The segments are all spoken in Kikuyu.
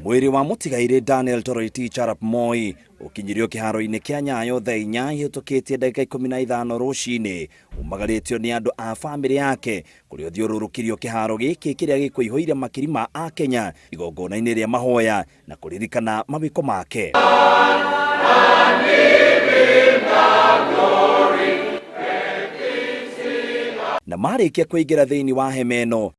Mwĩrĩ wa mũtigairĩ Daniel Toroitich arap Moi ũkinyirio kĩharo-inĩ kĩa Nyayo thaa inya ihĩtũkĩtie ndagĩka 15 rũcinĩ, umagarĩtio nĩ andũ a bamĩrĩ yake kũrĩa ũthiũrũrũkĩrio kĩharo gĩkĩ kĩrĩa gĩkũihũire makiri ma Akenya igongona-inĩ rĩa mahoya na kũririkana mawĩko make. Na marĩkia kũingĩra thĩinĩ wa hema ĩno,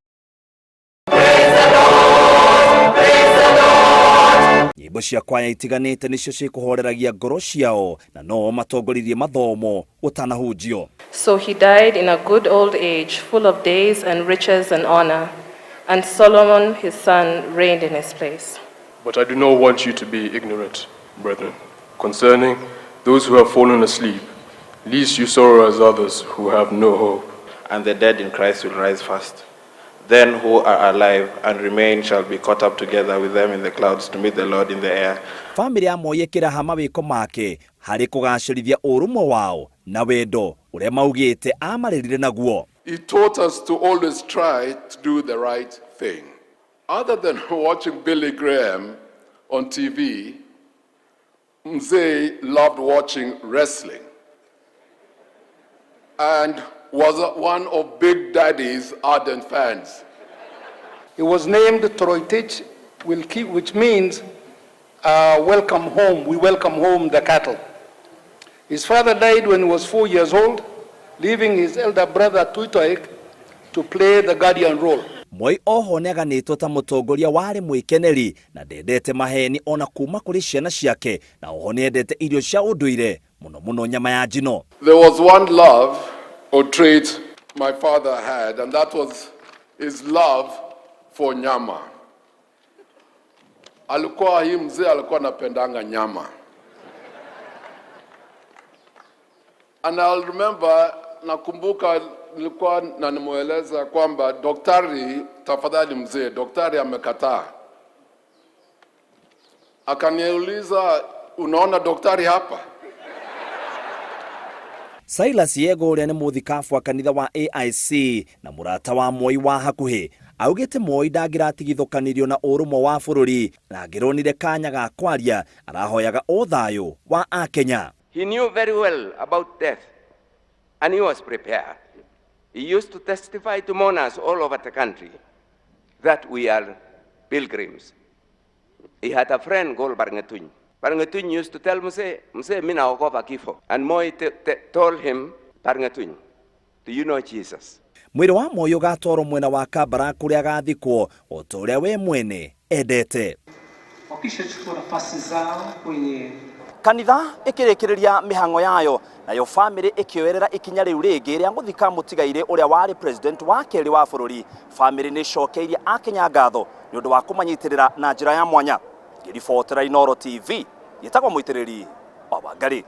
nyĩmbo cia kwaya itiganĩte nĩcio cikũhoreragia ngoro ciao na no matongoririe mathomo gũtanahunjio. So he died in a good old age, full of days and riches and honor, and Solomon his son reigned in his place. But I do not want you to be ignorant, brethren, concerning those who have fallen asleep, lest you sorrow as others who have no hope. And the dead in Christ will rise first. Then who are alive and remain shall be caught up together with them in the clouds to meet the Lord in the air. Bamĩrĩ ya Moi ĩkĩraha mawĩko make harĩ kũgacĩrithia ũrũmwe wao na wendo ũrĩa maugĩte amarerire naguo. He taught us to always try to do the right thing. Other than watching Billy Graham on TV, Mzee loved watching wrestling and was one of Big Daddy's ardent fans. He was named Toroitich, which means welcome home. We welcome home the cattle. His father died when he was 4 years old, leaving his elder brother Tuitoek to play the guardian role. Moi oho nĩaganĩtwo ta mũtongoria warĩ mwĩkeneri na ndendete maheni ona kuma kũrĩ ciana ciake, na oho nĩendete irio cia ũndũire mũno mũno nyama ya njino. There was one love or trait my father had, and that was his love for nyama. Alikuwa hii mzee alikuwa anapendanga nyama. And I'll remember, nakumbuka nilikuwa na nimueleza kwamba daktari, tafadhali mzee, daktari amekataa. Akaniuliza, unaona daktari hapa? Silas Yego ũrĩa nĩ mũthikabu wa kanitha wa AIC na mũrata wa Moi wa hakuhĩ augĩte Moi ndangĩratigithũkanirio na ũrũmwe wa bũrũri na angĩronire kanya ga kwaria arahoyaga o thayũ wa Akenya. He knew very well about death and he was prepared. He used to testify to mourners all over the country that we are pilgrims. He had a friend called Barngetuny. Barngetuny used to tell Mzee, Mzee, mimi naogopa kifo. And Moi told him, Barngetuny, do you know Jesus? Mwĩrĩ wa Moi ũgatwarwo mwena wa Kabarak kũrĩa agathikwo o ta ũrĩa we mwene endete. Wakishachukua nafasi zao kwenye Kanitha ĩkĩrĩkĩrĩria mĩhang'o yayo nayo bamĩrĩ ĩkĩoerera ikinya rĩu rĩngĩ rĩa gũthika mũtigairĩ ũrĩa warĩ president wa kerĩ wa bũrũri. Bamĩrĩ nĩ ĩcokeirie Akenya ngatho nĩ ũndũ wa kũmanyitĩrĩra na njĩra ya mwanya. Ngĩribotera Inooro TV, gĩtagwo Mũitĩrĩri wa Wangari.